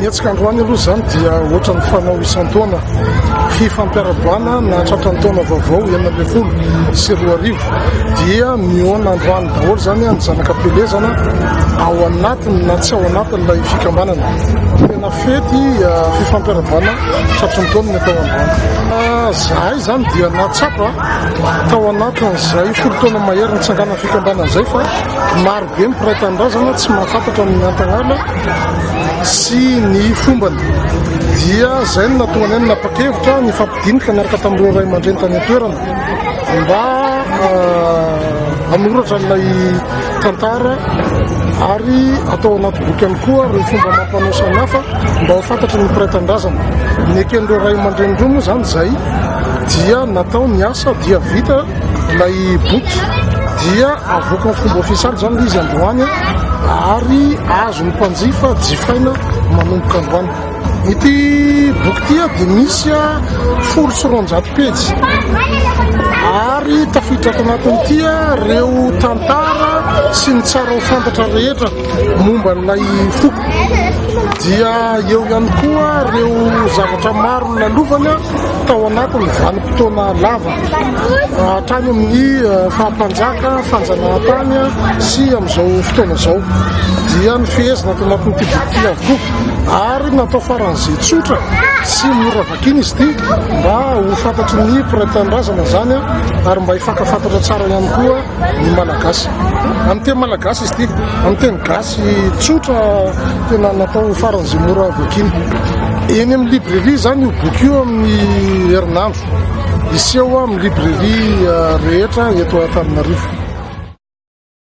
Ny hetsika androany aloha izany dia ohatran'ny fanao isan-taona, fifampiarahabana nahatratra ny taona vaovao 2016 dia mihaona androany daholo izany ny zanaka am-pielezana ao anatiny na tsy ao anatin'ilay fikambanana. Tena fety fifampiarahabana tratry ny taona ny atao androany. Zahay izany dia nahatsapa tao anatin'izay folo taona mahery nitsanganan'ny fikambanana izay fa maro be ny mpiray tanindrazana tsy mahafantatra ny Antagnala sy ny fombany. Dia izay no nahatonga anay nanapa-kevitra nifampidinika niaraka tamin'ireo ray aman-dreny tany an-toerana mba hanoratra ilay tantara ary atao anaty boky ihany koa ireo fomba amam-panao samihafa mba ho fantatry ny mpiray tanindrazana. Neken'ireo ray aman-dreny ireo moa izany izay dia natao ny asa dia vita ilay boky dia avoaka amin'ny fomba ofisialy izany ilay izy androany ary azon'ny mpanjifa jifaina manomboka androany. Ity boky ity dia misy 210 pejy ary tafiditra ato anatin'ity ireo tantara sy ny tsara ho fantatra rehetra momba an'ilay foko. Dia eo ihany koa ireo zavatra maro nalovany tao anatin'ny vanim-potoana lava hatrany amin'ny faha-mpanjaka, fanjanahantany sy amin'izao fotoana izao. Dia nifehezina ato anatin'ity boky ity avokoa ary natao faran'izay tsotra sy mora vakiana izy ity mba ho fantatry ny mpiray tanindrazana izany ary mba hifankafantatra tsara ihany koa ny Malagasy. Amin'ny teny malagasy izy ity, amin'ny teny gasy tsotra tena natao ho faran'izay mora vakiana. Eny amin'ny librairie izany io boky io amin'ny herinandro. Hiseho amin'ny librairie rehetra eto Antananarivo.